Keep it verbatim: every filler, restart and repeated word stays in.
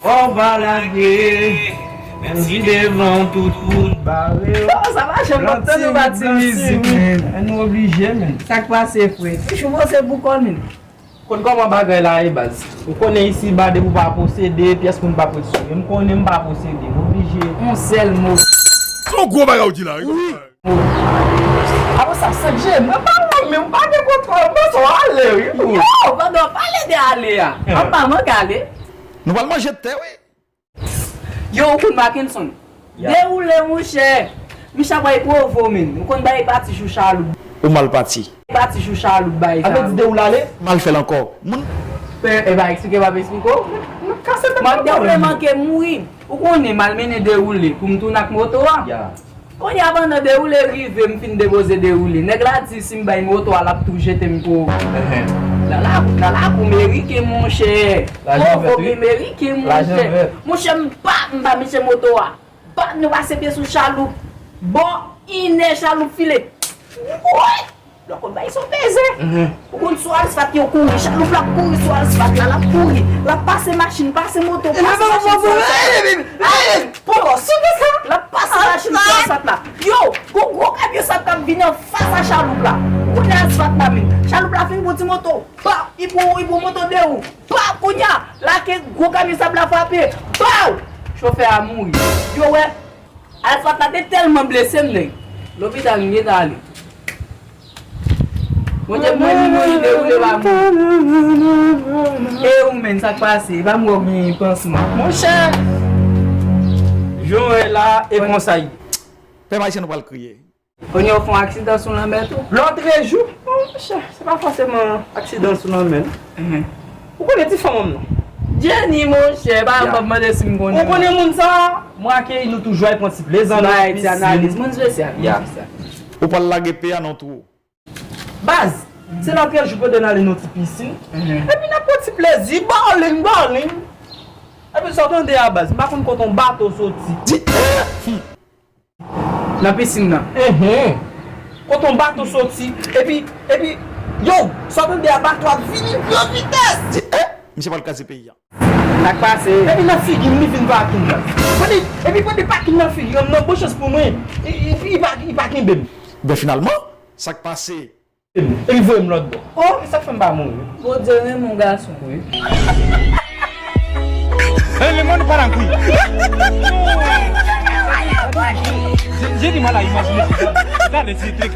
Fò w pa lage, menm si devan tout wout bare. Oh, sa pa janm ap tann ou pa ti mizik, men. Men nou oblije, men. Sa k pase, frè? Ti Choubo se pou kò l, men. Konn kòman bagay la ye, baz. Ou konnen isiba, depi w pa posede, pyès moun p ap ret sou li. M konnen m pa posede, m oblije. Yon sèl mo. Se yon gwo bagay ou di la, wi. Apre sa, Sanje, mwen pa wè menm, pa gen kontwòl, mwen sou ale, wi. Yo, pandan w pale de ale a, an pa mank ale. Nou pral manje tè, wi. Yo, ou konn Mackenson? Ya. Dewoule, monchè. Micha bay pwovo, men. Ou konn bay pati jou chaloup. Ou mal pati. Pati jou chaloup bay. Avè di dewoule ale? Mal fè l ankò. Moun. E, e pa eksplike, pa eksplike w. M ap dewoule manke mouri. Ou konnen, m al mennen dewoule pou m tounen ak moto a. Ya. Kounye a pandan dewoule rive, m fin depoze dewoule. Nèg la di si m bay moto a, l ap tou jete m pou. Nan la, nan lakou meriken, monchè. Lajan vèt, wi. Meriken, monchè. Lajan vèt. Monchè, m pa, m pa meche moto a. Pa, nou pase pye sou chaloup. Bò, inè chaloup file. Woy! Lè w konn bay son peze. Ou konn sou asfalt yo kouri, chaloup la ap kouri sou asfalt la, l ap kouri, l ap pase machin, pase moto, pase machin sou asfalt la. Poko sou sa. L ap pase machin sou asfalt la. Yo, gon gwo kamyon sab k ap vini anfas a chaloup la. Kounye a asfalt la menm. Chaloup la fin pran ti moto. Pa, li pran, li pran moto de wou. Pa, kounye a, la ke gwo kamyon sab la frape. Paw! Chofè a mouri. Yo wè, Asfalt la te tèlman blese m, nèg. Lopital m gentan ale. Bondye, mwen, li mouri dewoule pa mouri. E ou menm, sa k pase? E pa m wè w gen pansman. Monchè, jan w wè la, e konsa y. Pè Maisyen, nou pral kriye. Kounye a w fè yon aksidan sou lanmè tou? Lòtrejou, monchè, se pa fòseman aksidan sou lanmè, non. Ou konnen ti fanm nan? Jenny, monchè, pa m ap mande si m konnen. Ou konnen moun sa? Mwen ak Eri nou toujou al pran ti plezi nan pisin. Analiz, moun espesyal, moun espesyal. Ou pral lage peyi a nan twou. Baz, se lòtrejou pandan n ale nan ti pisin. Epi n ap pran ti plezi, bowling, bowling. Epi sa w tande a, baz, m pa konn kote yon bato soti. Di, eh! Nan pisin nan. Enhen. Kote yon bato soti, epi, epi, yo, sa w tande a, bato a vini gran vitès. Di, eh, misye pral kraze peyi a. Sa k pase? Epi nan figi m, li vin pakin nan. Epi, epi pandan pakin nan figi m, nan bon chans pou mwen, li, li, li pa, li pa kenbe m. Ben finalman, sa k pase? Epi voye m lòt bò. Oh, e sa k fè m pa mouri. Bondye renmen yon gason. Wi. Renmen moun pa nan kwi. Je, je di mal a imajine. Gade ti trik.